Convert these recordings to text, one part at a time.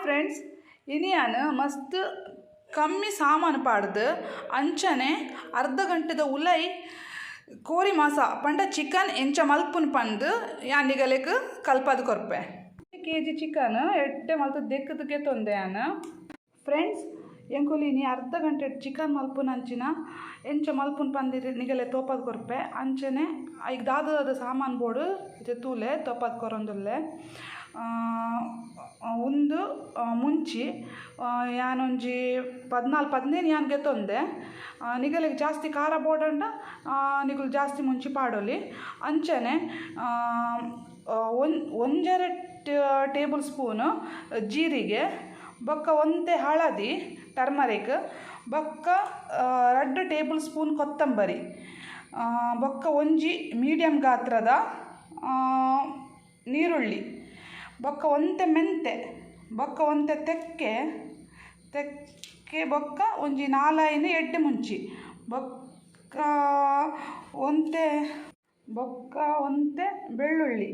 Friends, ಇನಿಯಾನ್ ಮಸ್ತ್ ಕಮ್ಮಿ ಸಾಮಾನು ಪಾಡ್ದು ಅಂಚನೆ ಅರ್ಧ ಗಂಟೆದ ಉಲೈ ಕೋರಿ ಮಾಸ ಪಂಡ ಚಿಕನ್ ಎಂಚ ಮಲ್ಪುನ್ ಪಂದ್ ಯಾನ್ ನಿಗಲೆಗ್ ಕಲ್ಪದ್ ಕೊರ್ಪೆ. ಕೆಜಿ ಚಿಕನ್ ಎಡ್ಡೆ ಮಲ್ತ್ ದೆಕ್ಕ್ದ್ ಗೆತೊಂದೆ ಯಾನ್. ಫ್ರೆಂಡ್ಸ್, ಎಂಕುಲು ಇನಿ ಅರ್ಧ ಗಂಟೆ ಚಿಕನ್ ಮಲ್ಪುನಂಚಿನ ಎಂಚ ಮಲ್ಪುನ್ ಪಂದ್ ನಿಗಲೆ ತೋಪದ್ ಕೊರ್ಪೆ. ಅಂಚನೆ ಐಕ್ ದಾದ ದಾದ ಸಾಮಾನು ಬೋಡು ಇತ್ತೆ ತೂಲೆ ತೋಪದ್ ಕೊರೊಂದುಲ್ಲೆ. ಉಂದು ಮುಂಚಿ ಯಾನೊಂಜಿ 14 15 ಯಾನ್ ಗೆತೊಂದೆ. ನಿಗಲೆಗ್ ಜಾಸ್ತಿ ಖಾರ ಬೋಡಂಡ ನಿಗುಲು ಜಾಸ್ತಿ ಮುಂಚಿ ಪಾಡೊಲಿ. ಅಂಚನೆ ಒಂಜರೆ ಟೇಬಲ್ ಸ್ಪೂನ್ ಜೀರಿಗೆ, ಬೊಕ್ಕ ಒಂತೆ ಹಳದಿ ಟರ್ಮರಿಕ್, ಬೊಕ್ಕ 2 ಟೇಬಲ್ ಸ್ಪೂನ್ ಕೊತ್ತಂಬರಿ, ಬೊಕ್ಕ ಒಂಜಿ ಮೀಡಿಯಂ ಗಾತ್ರದ ನೀರುಳ್ಳಿ, ಬೊಕ್ಕ ಒಂತೆ ಮೆಂತೆ, ಬೊಕ್ಕ ಒಂತೆ ತೆಕ್ಕೆ ತೆಕ್ಕೆ, ಬೊಕ್ಕ ಒಂಜಿ 4-5 ಎಡ್ಡೆ ಮುಂಚಿ, ಬೊಕ್ಕ ಒಂತೆ ಬೊಕ್ಕ ಒಂತೆ ಬೆಳ್ಳುಳ್ಳಿ,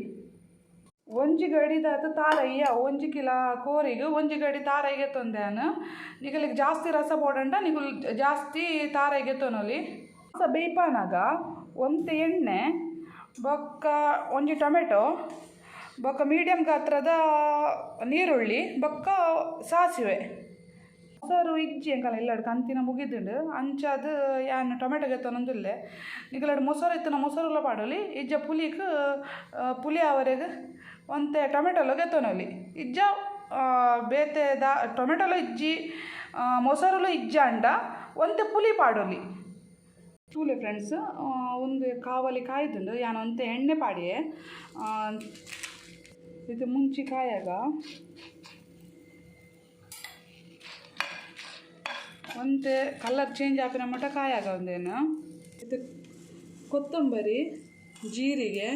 ಒಂಜಿ ಗಡಿದಾತ್ ತಾರಯ್ಯ. ಒಂಜಿ ಕಿಲ ಕೋರಿಗ್ ಒಂಜಿ ಗಡಿ ತಾರೈ ಗೆತೊಂದೆ ಯಾನ್. ನಿಗಲೆಗ್ ಜಾಸ್ತಿ ರಸ ಬೋಡಂಡ ನಿಗುಲು ಜಾಸ್ತಿ ತಾರೈ ಗೆತೊನೊಲಿ. ಮಾಸ ಬೇಯ್ಪಾನಗ ಒಂತೆ ಎಣ್ಣೆ, ಬೊಕ್ಕ ಒಂಜಿ ಟೊಮೆಟೊ, ಬೊಕ್ಕ ಮೀಡಿಯಂ ಗಾತ್ರದ ನೀರುಳ್ಳಿ, ಬೊಕ್ಕ ಸಾಸಿವೆ. ಮೊಸರು ಇಜ್ಜಿ ಎಂಕಲ್ನ ಇಲ್ಲಡ್, ಕಂತಿನ ಮುಗಿದುಂಡು. ಅಂಚಾದ್ ಯಾನ್ ಟೊಮೆಟೊ ಗೆತೊನೊಂದುಲ್ಲೆ. ನಿಗಲಡ್ ಮೊಸರು ಇತ್ತಿನ ಮೊಸರುಲ ಪಾಡೊಲಿ, ಇಜ್ಜ ಪುಲಿಕ್ ಪುಲಿ ಆವರೆಗ್ ಒಂತೆ ಟೊಮೆಟೊಲ ಗೆತೊನೊಲಿ. ಇಜ್ಜ ಬೇತೆ ದಾ ಟೊಮೆಟೊಲ ಇಜ್ಜಿ ಮೊಸರುಲ ಇಜ್ಜಾಂಡ ಒಂತೆ ಪುಲಿ ಪಾಡೊಲಿ. ತೂಲೆ ಫ್ರೆಂಡ್ಸ್, ಉಂದು ಕಾವಲಿ ಕಾಯ್ದುಂಡು. ಯಾನ್ ಒಂತೆ ಎಣ್ಣೆ ಪಾಡಿಯೆ. ಇದು ಮುಂಚಿ ಕಾಯಾಗ ಒಂತೆ ಕಲರ್ ಚೇಂಜ್ ಆಪಿನ ಮಟ್ಟ ಕಾಯಾಗ ಒಂದೇನು. ಇದು ಕೊತ್ತಂಬರಿ, ಜೀರಿಗೆ,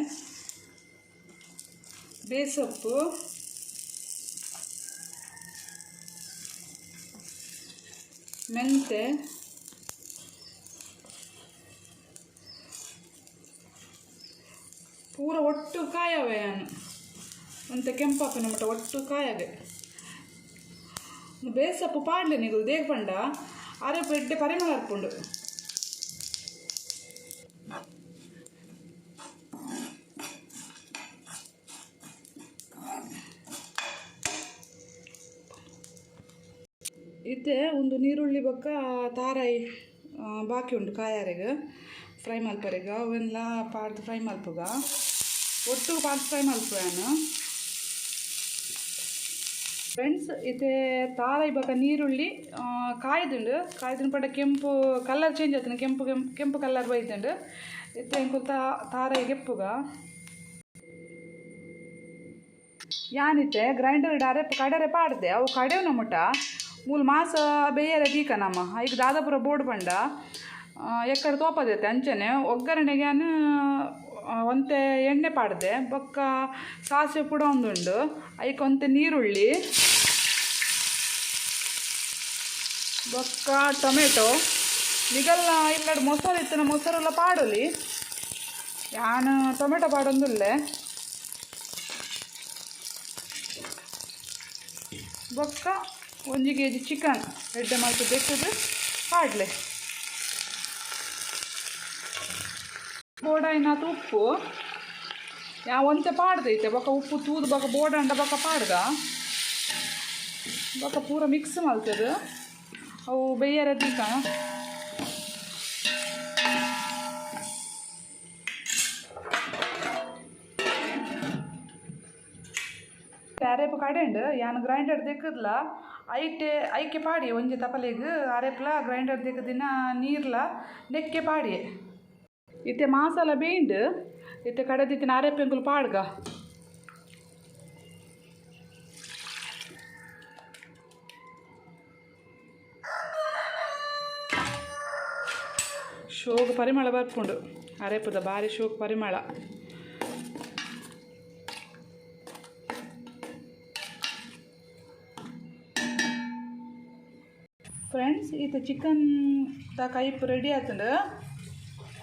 ಬೇಸೊಪ್ಪು, ಮೆಂತೆ, ಪೂರ ಒಟ್ಟು ಕಾಯವೆ ಯಾನು. ಒಂತೆ ಕೆಂಪಾಪಿನ ಮಟ್ಟ ಒಟ್ಟು ಕಾಯಾಗೆ. ಬೇಸಪ್ಪು ಪಾಡ್ಲೆ ನಿಗುಲು ದೇಗ್ ಪಂಡ ಅರೆಪು ಎಡ್ಡೆ ಪರಿಮಳ ಅರ್ಪುಂಡು. ಇತ್ತೆ ಒಂದು ನೀರುಳ್ಳಿ ಬೊಕ್ಕ ತಾರಾಯಿ ಬಾಕಿ ಉಂಡು ಕಾಯಾರೆಗ್ ಫ್ರೈ ಮಲ್ಪರೆಗ್. ಅವೆನ್ಲ ಪಾಡ್ದು ಫ್ರೈ ಮಲ್ಪುಗ. ಒಟ್ಟು ಪಾಡ್ದು ಫ್ರೈ ಮಲ್ಪುವೆ ಯಾನ್. ಫ್ರೆಂಡ್ಸ್, ಇತ್ತೆ ತಾರಾಯಿ ಬೊಕ್ಕ ನೀರುಳ್ಳಿ ಕಾಯ್ದುಂಡು. ಕಾಯ್ದುಂಡು ಪಂಡ ಕೆಂಪು ಕಲರ್ ಚೇಂಜ್ ಆತುಂಡು, ಕೆಂಪು ಕೆಂಪು ಕೆಂಪು ಕಲರ್ ಬೈದುಂಡು. ಇತ್ತೆ ಎಂಕುಲು ತಾರಾಯಿ ಗೆಪ್ಪುಗ. ಯಾನಿತ್ತೆ ಗ್ರೈಂಡರ್ ಅರೆಪು ಕಡರೆ ಪಾಡ್ದೆ. ಅವು ಕಡೆವ್ನ ಮುಟ ಮೂಲು ಮಾಸ ಬೇಯರೆ ದೀಕ ನಮ ಐಕ್ ದಾದಾಪುರ ಬೋಡು ಪಂಡ ಎಕ್ಕಡೆ ತೋಪದೈತೆ. ಅಂಚನೆ ಒಗ್ಗರಣೆಗೆ ಯಾನ್ ಒಂತೆ ಎಣ್ಣೆ ಪಾಡ್ದೆ, ಬೊಕ್ಕ ಸಾಸಿವೆ ಪುಡ ಒಂದುಂಡು, ಐಕ್ ಒಂತೆ ನೀರುಳ್ಳಿ, ಬೊಕ್ಕ ಟೊಮೆಟೊ. ನಿಗಲ್ನ ಇಲ್ಲಡ್ ಮೊಸರು ಇತ್ತಿನ ಮೊಸರುಲ ಪಾಡೊಲಿ. ಯಾನ್ ಟೊಮೆಟೊ ಪಾಡೊಂದುಲ್ಲೆ. ಬೊಕ್ಕ ಒಂಜಿ ಕೆಜಿ ಚಿಕನ್ ಎಡ್ಡೆ ಮಲ್ತ್ ದೆಕ್ಕ್ದ್ ಪಾಡ್ಲೆ. ಬೋಡಾಯಿನಾತ್ ಉಪ್ಪು ಯಾನ್ ಒಂತೆ ಪಾಡ್ದೈತೆ. ಬೊಕ್ಕ ಉಪ್ಪು ತೂದು ಬೊಕ್ಕ ಬೋಡಾಂಡ ಬೊಕ್ಕ ಪಾಡ್ಗ. ಬೊಕ್ಕ ಪೂರ ಮಿಕ್ಸ್ ಮಲ್ತುದು ಅವು ಬೇಯರೆ ದೀಕ. ಅರೆಪು ಕಡೆಂಡ್ ಯಾನ್ ಗ್ರೈಂಡರ್ ದೆಕ್ಕುದ್ಲ ಐಟೆ ಐಕೆ ಪಾಡಿಯೆ ಒಂಜಿ ತಪಲೆಗ್ ಅರೆಪ್ಲ ಗ್ರೈಂಡರ್ ದೆಕ್ಕುದಿನ ನೀರ್ಲ ನೆಕ್ಕೆ ಪಾಡಿಯೆ. ಇತ್ತೆ ಮಾಸಾಲ ಬೇಂಡ್. ಇತ್ತೆ ಕಡೆದಿತ್ತಿನ ಅರೆಪು ಎಂಕುಲು ಪಾಡ್ಗ. ಶೋಕ್ ಪರಿಮಳ ಬರ್ಪುಂಡು ಅರೆಪುದ, ಬಾರಿ ಶೋಕ್ ಪರಿಮಳ. ಫ್ರೆಂಡ್ಸ್, ಇತ್ತೆ ಚಿಕನ್ ದ ಕೈಪ್ ರೆಡಿ ಆತುಂಡು.